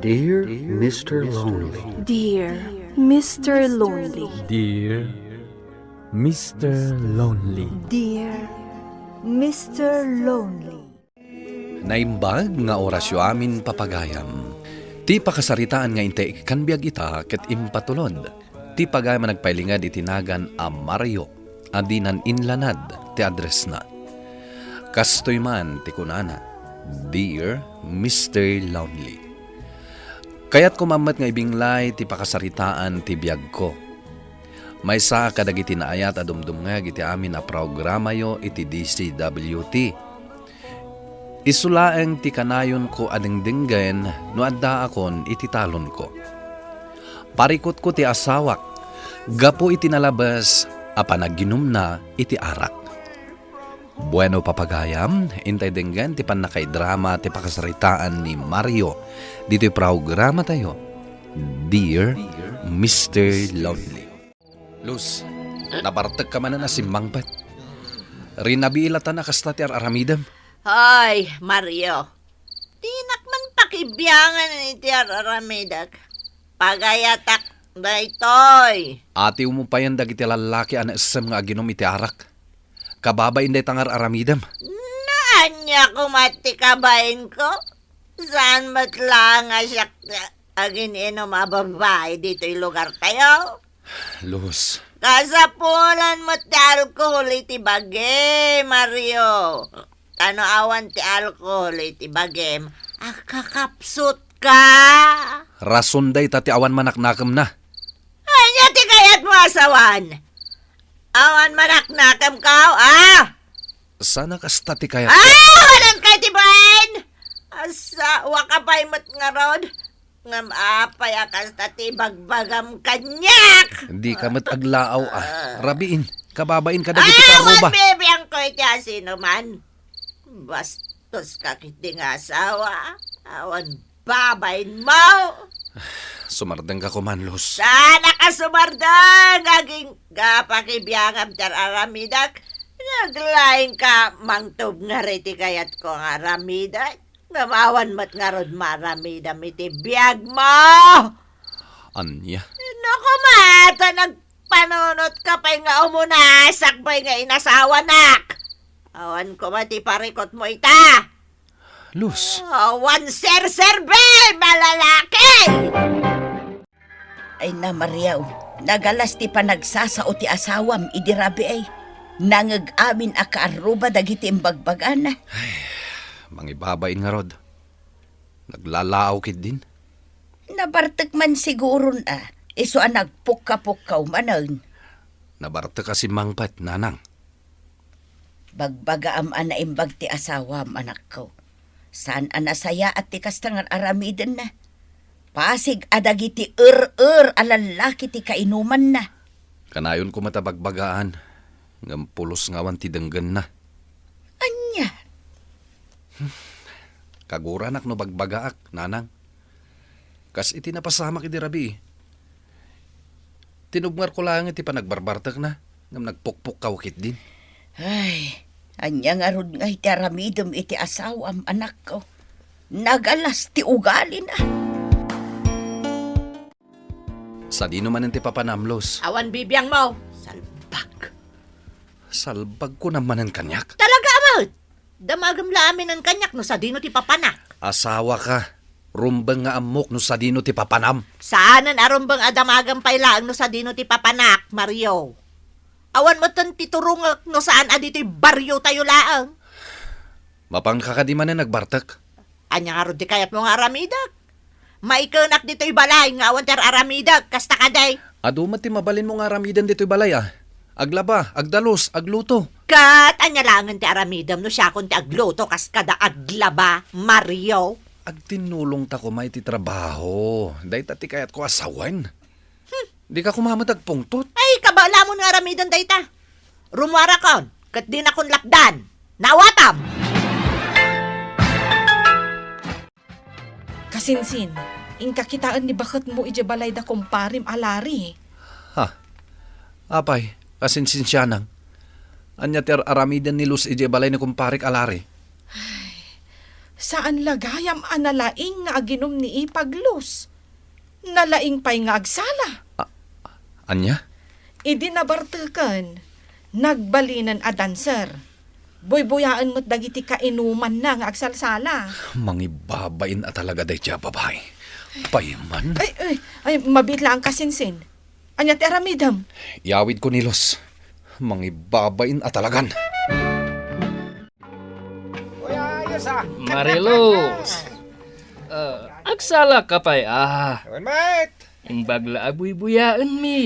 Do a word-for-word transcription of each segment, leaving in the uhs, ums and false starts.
Dear Mister Lonely. Dear Mister Lonely. Dear Mister Lonely. Dear Mister Lonely. Naimbag nga orasyo amin, papagayam. Ti pakasaritaan nga intay ikkan biag ita ket impatulod. Ti pagayam a nagpailingad iti nagan a Mario a dinan inlanad ti addressna. Kastoy man ti kunana, "Dear Mister Lonely, kayatko man met nga ibinglay ti pakasaritaan ti biagko. Maysaak kadagiti naayat a dumdumngeg iti amin a programayo iti D C W T. Isu laeng ti kanayonko a dengdenggen no addaakon iti talonko. Parikutko ti asawak gapu iti nalabes a panaginumna iti arak." Bueno, papagayam, intay denggen ti pannakaidrama ti pakasaritaan ni Mario ditoy programatayo, Dear Mister Lonely. Luz, nabartekka manen a simmangpet. Rinabii latta a kasta ti ar-aramidem. Ay, Mario, dinak man pakibiangan iti ar-aramidek. Pagayatak daytoy. Atiwmo payen dagiti lallaki a naessem nga aginum iti arak. Kababain dayta nga ar-aramidem. Naanya koma ti kabainko? Saan met laeng a siak ti agin-inum a babai ditoy lugartayo? Luz. Kasapulan met ti alkohol iti bagi, Mario. Ta no awan ti alkohol iti bagim, agkakapsutka. Rason dayta ti awan manaknakemna. Ania ti kayatmo a sawan? Awan manaknakemko, a? Saan a kasta ti kayat. A, awanan kay ti bain! Asawaka pay met ngarud. Ngem apay a kasta ti ibagbagam kaniak? Dika met aglaaw a. Rabiin, kababain kadagiti parruba. Awan bibiangko iti asinoman. Bastoska ketdi nga asawa. Awan babainmo. Sumardengka koman, Luz. Saanka sumardeng, agingga pakibiangam ti ar-aramidek. Naglaingka mangtubngar iti kayatko nga aramidek. Ngem awan met ngarud maaramidam iti biagmo. Ania? No koma ta nagpanunotka pay nga umunasak pay nga inasawanak. Awan koma ti parikutmo ita. Luz. Awan serserbi, malalaki! Ay na, Mario, nagalas ti panagsasao ti asawam idi rabii. Nangeg amin a kaarruba dagiti imbagbagana. Ay, mangibabain ngarud. Naglalaaw ketdin. Nabartek man siguron a, isu a nagpukka-pukkaw manen. Nabartek a simmangpet, nanang. Bagbagaam a naimbag ti asawam, anakko. Saan a nasayaat ti kasta nga ar-aramidenna. Pasig a dagiti er-er a lallaki ti kainumanna. Kanayon koma ta bagbagaan, ngem pulos nga awan ti denggenna. Ania? Kaguranak no bagbagaak, nanang. Kas iti napasamak idi rabii. Tinubngarko laeng iti panagbarbartekna, ngem nagpukpukkaw ketdin. Ay, ania ngarud nga iti aramidem iti asawam, anakko? Nagalas ti ugalina. Sadino manen ti papanam, Luz? Awan bibiangmo. Salbag. Salbag kunam manen kaniak? Talaga a met! Damagem la aminen kaniak no sadino ti papanak. Asawaka. Rumbeng nga ammok no sadino ti papanam. Saanen a rumbeng a damagem pay laeng no sadino ti papanak, Mario. Awan metten ti turongek no saan a ditoy bariotayo laeng. Mapanka kadi manen agbartek? Ania ngarud ti kayatmo nga aramidek? Maikenak ditoy balay nga awan ti ar-aramidek, kasta kadi? Adu met ti mabalinmo nga aramiden ditoy balay a. Aglaba, agdalus, agluto. Ket ania laengen ti aramidem no siakon ti agluto kas kada aglaba, Mario? Agtinnulongta koma iti trabaho. Dayta ti kayatko a sawen. Hmm. Dika koma met agpungtot. Ay, kabaelamon nga aramiden dayta. Rummuarakon, ket dinakon lapdan. Naawatam! Kasinsin, inka kitaen ni baketmo idiay balay da kumparem a Larry. Ha? Apay, kasinsinsianang. Ania ti ar-aramiden ni Luz idiay balay ni kumparek a Larry? Ay, Saan la gayam a nalaing nga aginum ni Ipag, Luz. Nalaing pay nga agsala. A-, ania? Idi nabarteken, nagbalinen a dancer. Buybuyaen met dagiti kainumanna nga agsalsala. Mangibabain a talaga daytoy a babai. Pay man. Ay, ay, ay, mabiit laeng ka, Sinsin. Ania ti aramidem? Iyawidko ni Luz. Mangibabain a talagan. Uy, ayos, ah. Mariluz. Ah, agsala ka pay, ah. Wen met. Imbag la a buybuyaenmi.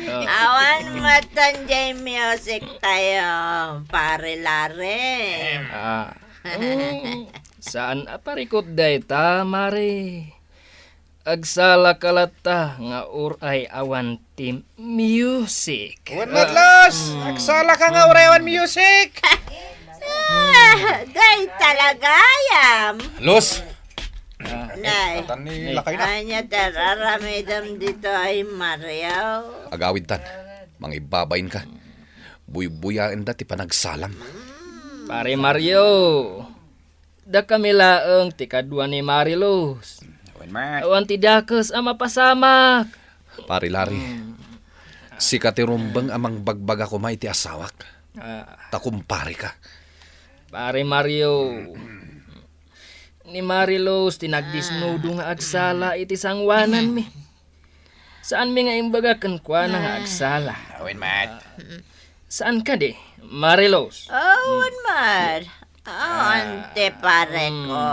Ah. Awan met diay music tayo, Pare Larry. Ah. Mm, saan a parikut dayta, Mare. Agsalaka latta nga uray awan ti music. Wen met, Luz! Mm. Agsalaka nga uray awan music! Ah, day talagayam. Luz! Ah. Nay, atan ni lakay na. Ania ti ar-aramidem ditoy, Mario? Agawidtan. Mangibabain ka. Buybuyaenda ti panagsalam. Pare Mario, dakami laeng ti kadua ni Mariluz. Wen met. Awan ti dakes a mapasamak. Pare Larry, mm, sika ti rumbeng a mangbagbaga koma iti asawak. Ah. Ta kumpare ka. Pare Mario, ni Mariluz ti nagdisnudo nga agsala iti sangoananmi. Saanmi nga imbaga kenkuana nga agsala. Wen met. Saan kadi, Mariluz? Awan met. Awan ti pareko.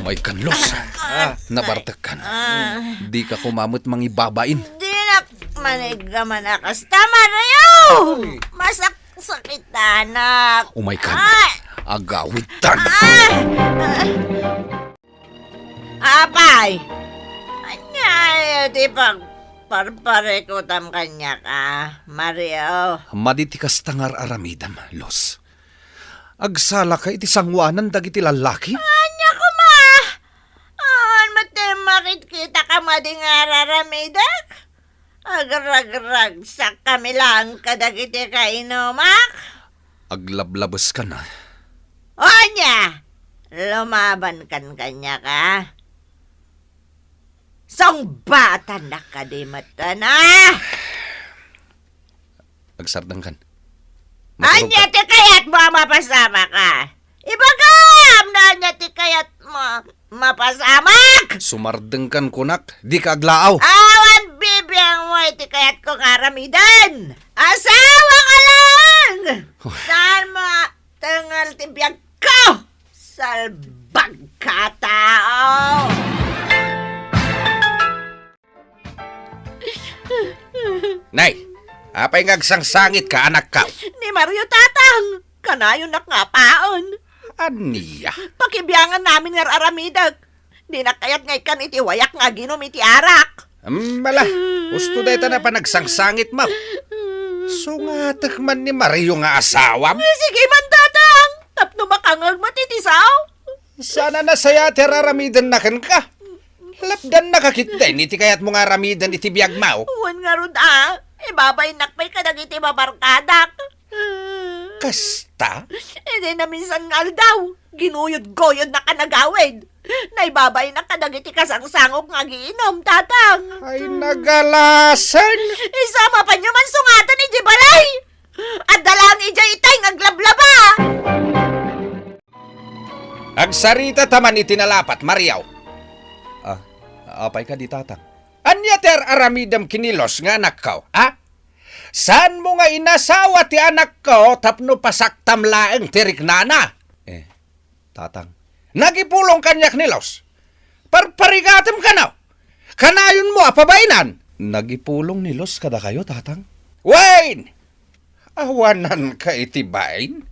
Umay kan, Luz. Ah. Nabartek kan. Ah. Dika koma met mangibabain. Dinak manigaman a kasta, Mario! Uy. Masaksakitanak. Umay kan. Ah. Agawidtan. Ah. Apay, ania ti pagparparikutam kaniak, a, Mario? Madi ti kasta nga ar-aramidem, Luz. Agsalaka iti sangoanan dagiti lallaki? Ania koma? Awan met ti makitkitak a madi nga ar-aramidek? Agragragsakkami laeng kadagiti kainumak. Aglablabeskan, a. O ania? Lumabankan kaniak, a? Sungbatanak kadi metten, a? Agsardengkan. Ania ti kayatmo a mapasamak, a? Ibagam no ania ti kayatmo a mapasamak! Sumardengkan kunak, dika aglaaw. Awan bibiangmo iti kayatko nga aramiden! Asawaka laeng! Huh. Saanmo a tengel ti biagko! Salbagka a tao! Nay, apay nga agsangsangitka, anakko? Ni Mario, tatang, kanayonak nga apaen. Ania? Pakibiangannamin nga ar-aramidek. Dinak kayat nga ikkan iti wayak nga aginum iti arak. Em, bala, husto dayta a panagsangsangitmo. Sungatek man ni Mario nga asawam? Eh, sige man, tatang, tapno makangngeg met iti sao. Saan a nasayaat ti ar-aramidenna kenka? Lapdannaka ketdin iti kayatmo nga aramiden iti biagmo. Wen ngarud, a, ibabainnak pay kadagiti babarkadak. Kasta? Idi naminsan nga aldaw, ginuyod-guyodnak a nagawid. Naibabainak kadagiti kasangsangok nga agiinum, tatang. Ay, nagalasen! Isu a mapanyo man sungaten idiay balay! Adda laeng idiay itay nga aglablaba! Agsarita ta man iti nalapat, Mario. Ah, apay kadi, tatang? Ania ti ar-aramidem ken ni Luz nga anakko, a? Saanmo nga inasawa ti anakko tapno pasaktam laeng ti riknana? Eh, tatang. Nagipulong kaniak ni Luz. Parparigatem kano? Kanayonmo a pabainan? Nagipulong ni Luz kadakayo, tatang? Wen! Awananka iti bain?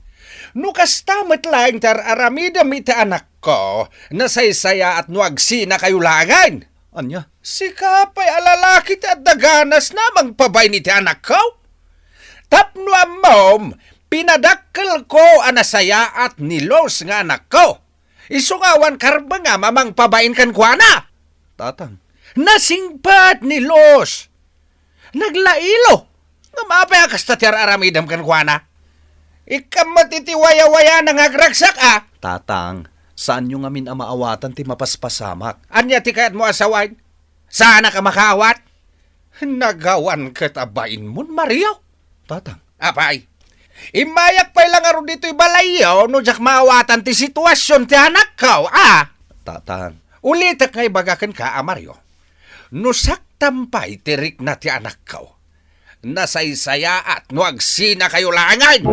No kasta met laeng ti ar-aramidem iti anakko, nasaysayaat no agsinakayo laengen. Ania? Sika pay a lalaki ti adda ganasna a mangpabain iti anakko? Tapno ammom, pinadakkelko a nasayaat ni Luz nga anakko. Isu nga awan karbengam a mangpabain kenkuana. Tatang. Nasingpet ni Luz. Naglailo. Ngem apay a kasta ti ar-aramidem kenkuana? Ikkan met iti wayawayana nga agragsak, a. Tatang, Saanyo ngamin a maawatan ti mapaspasamak. Ania ti kayatmo a sawen? Saanak a makaawat? Nagawan ket a bainmon, Mario? Tatang. Apay, immayak pay la ngarud ditoy balayyo no diak maawatan ti situasion ti anakko, a? Tatang. Ulitek nga ibaga kenka, a Mario. No saktam pay ti rikna ti anakko, nasaysayaat no agsinakayo laengen.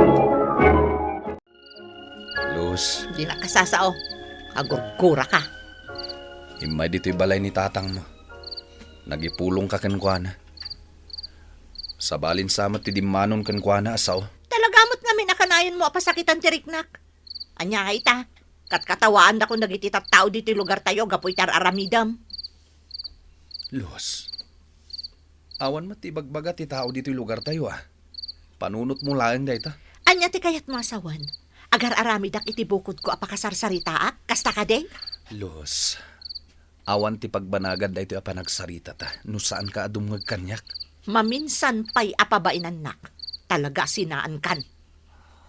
Luz. Di nakasasao. Agurguraka. Immay ditoy balay ni tatangmo. Nagipulongka kenkuana. Sabalin sa met ti dimmanon kenkuana a sao. Talaga met ngamin a kanayonmo a pasakitan ti riknak. Ania nga ita? Katkatawaandakon dagiti tattao ditoy lugartayo gapu iti ar-aramidem. Luz, awan met ti ibagbaga ti tao ditoy lugartayo, a. Panunotmo laeng dayta. Ania ti kayatmo a sawen? Agar-aramidak iti bukodko a pakasarsaritaak, kasta kadi? Luz, awan ti pagbanagad daytoy a panagsaritata no saanka a dumngeg kaniak. Maminsan pay a pabainannak, talaga a sinaankan.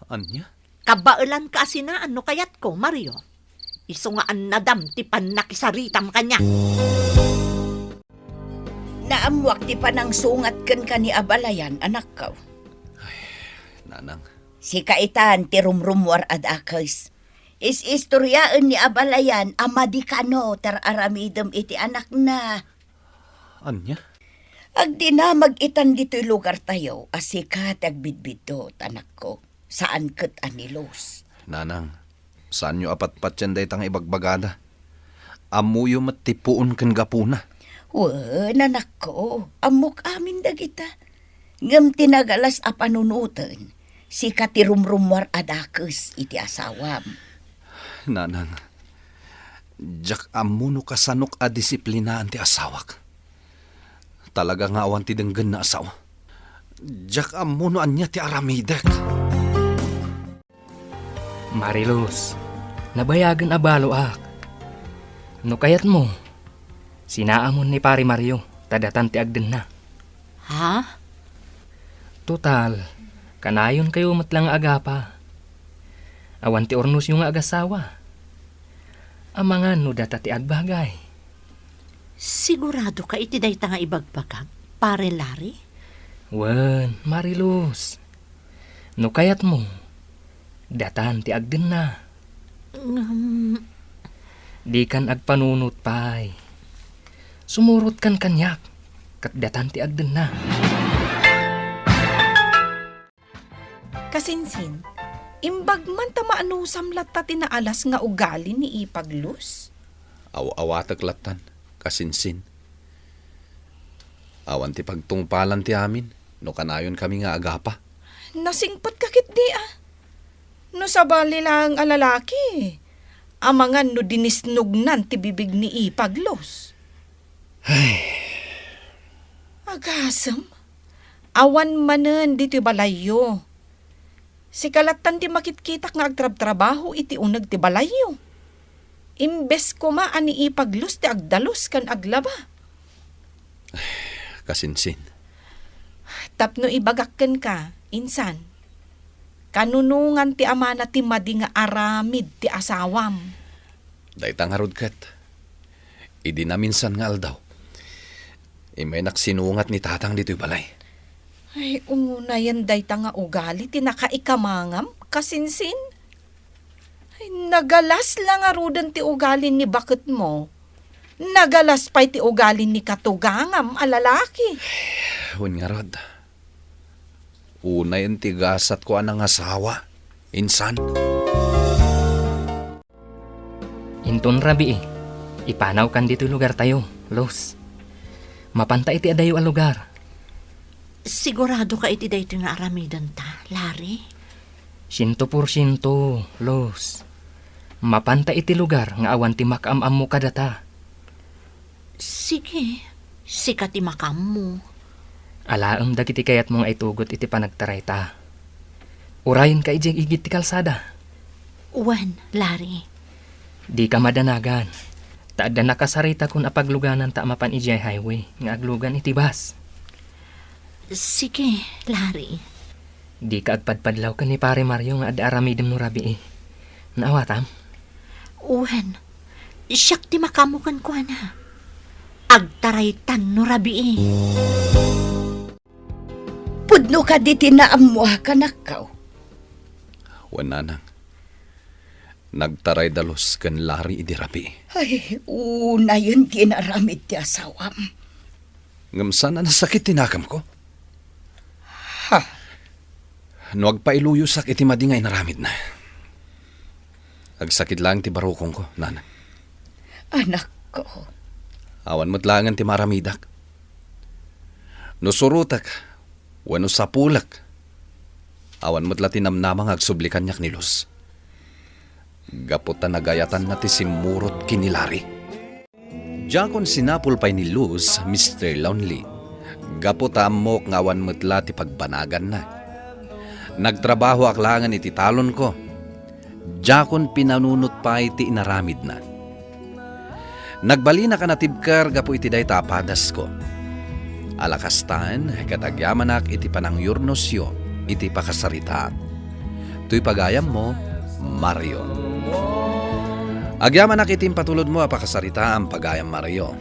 Ania? Kabaelanka a sinaan no kayatko, Mario. Isu nga annadam ti pannakisaritam kaniak. Naammoak ti panangsungat kenka ni abalayan, anakko. Ay, nanang. Sika itan ti rumrummuar a dakes. Is-istoriaen ni abalayan a madi kano ti ar-aramidem iti anakna. Ania? Agdinamag itan ditoy lugartayo a sika ti agbidbiddut, anakko. Saan ket a ni Luz. Nanang, saanyo a patpatien dayta nga ibagbagada. Ammoyo met ti puon ken gapuna. Wen, anakko, ammok amin dagita. Ngem ti nagalas a panunoten, sika ti rumrummuar a dakes iti asawam. Nanang, diak ammo no kasanok a disiplinaan ti asawak. Talaga nga awan ti denggenna a sao. Diak ammo no ania ti aramidek. Mariluz, nabayagen a baloak. No kayatmo, sinaamon ni Pare Mario, ta datan ti agdenna. Ha? Total, kanayonkayo met la nga agapa. Awan ti urnosyo nga agasawa. Amangan no data ti agbagay. Siguradoka iti dayta nga ibagbagam, Pare Larry? Wen, Mariluz. No kayatmo, datan ti agdenna. Ngem, dikan agpanunot pay. Sumurotkan kaniak, ket datan ti agdenna. Kasinsin, imbag man ta maanusam latta ti naalas nga ugali ni Ipag Luz? Aw-awatek lattan, kasinsin. Awan ti pagtungpalan ti amin no kanayonkami nga agapa. Nasingpetka ketdi a. No sabali laeng a lalaki, amangan no dinisnognan ti bibig ni Ipag Luz. Ay. Agasem, awan manen ditoy balayyo. Sika lattan ti makitkitak nga agtrabtrabaho iti uneg ti balayyo. Imbes koma a ni Ipag Luz ti agdalus ken aglaba. Kasinsin. Tapno ibagak kenka, insan, kanunongan ti amana ti madi nga aramid ti asawam. Dayta ngarud ket, idi naminsan nga aldaw, immaynak sinungat ni tatang ditoy balay. Ay, unayen dayta nga ugali ti nakaikamangam, kasinsin. Ay, nagalas la ngaruden ti ugali ni baketmo. Nagalas pay ti ugali ni katugangam a lalaki. Wen ngarud, unayen ti gasatko a nangasawa, insan. Inton rabii, ipanawkan ditoy lugartayo, Luz. Mapanta iti adayo a lugar. Siguradoka iti daytoy nga aramidenta, Larry? Siento porsiento, Luz. Mapanta iti lugar nga awan ti makaam-ammo kadata. Sige, sika ti makaammo. Alaem dagiti kayatmo nga itugot iti panagtarayta. Urayenka idiay igid ti kalsada. Wen, Larry. Dika madanagan. Ta adda nakasaritakon a paglugananta a mapan idiay highway nga aglugan iti bus. Sige, Larry. Dika agpadpadlaw ken ni Pare Mario nga adda aramidem no rabii. Naawatam? Wen, siak ti makaammo kenkuana. Agtaraytan no rabii. Pudno kadi ti naammoak, anakko? Wen, nanang. Nagtaray da Luz ken Larry idi rabii. Ay, unayen ti inaramid ti asawam. Ngem saan a nasakit ti naganko? Ha? No agpailuyosak iti madi nga inaramidna, agsakit laeng ti barukongko, nanang. Anakko. Awan met laengen ti maaramidak. No surotek wenno sapulek, awan met la ti namnama nga agsubli kaniak ni Luz. Gapu ta nagayatanna ti simmurot ken ni Larry. Diakon sinapul pay ni Luz, Mister Lonely, gapu ta ammok nga awan met la ti pagbanaganna. Nagtrabahoak laengen iti talonko. Diakon pinanunot pay ti inaramidna. Nagbalinak a natibker gapu iti dayta a padasko. Ala kastan, ket agyamanak iti panangyurnosyo iti pakasaritaak. Toy pagayammo, Mario. Agyamanak iti impatulodmo a pakasaritaam, pagayam Mario.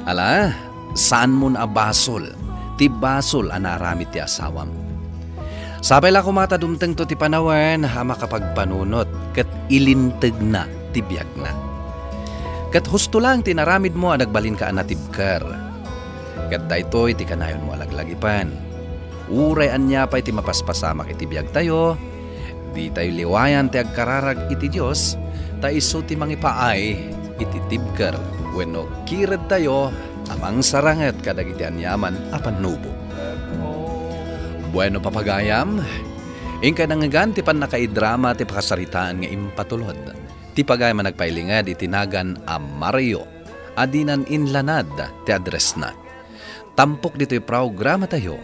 Ala, saanmon a basol ti basol a naaramid ti asawam. Sapay la koma ta dumtengto ti panawen a makapagpanunot ket ilintegna ti biagna. Ket husto laeng ti inaramidmo a nagbalinka a natibker. Ket daytoy ti kanayonmo a laglagipen. Uray ania pay ti mapaspasamak iti biagtayo, ditayo liwayan ti agkararag iti Dios, ta isu ti mangipaay iti tibker wenno kiredtayo a mangsaranget kadagiti aniaman a pannubo. Bueno, papagayam, inkay nangngegan ti pannakaidrama ti pakasaritaan nga impatulod ti pagayam a nagpailinged iti nagan a Mario a dinan inlanad ti addressna. Tampok ditoy programatayo,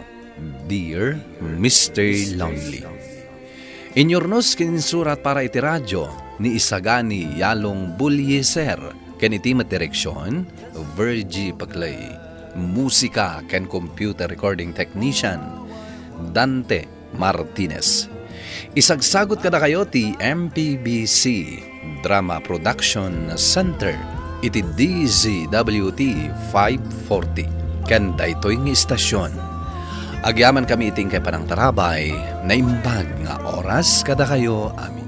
Dear Mister Lonely. Inyurnos ken insurat para iti radio ni Isagani Yalong Bulyeser, ken iti met direksion, Virgie Paclay. Musika ken computer recording technician, Dante Martinez. Isagsagut kadakayo ti M P B C Drama Production Center iti D Z W T five forty. Ken daytoy nga istasyon, agyamankami iti inkay panangtarabay, naimbag nga oras kadakayo amin.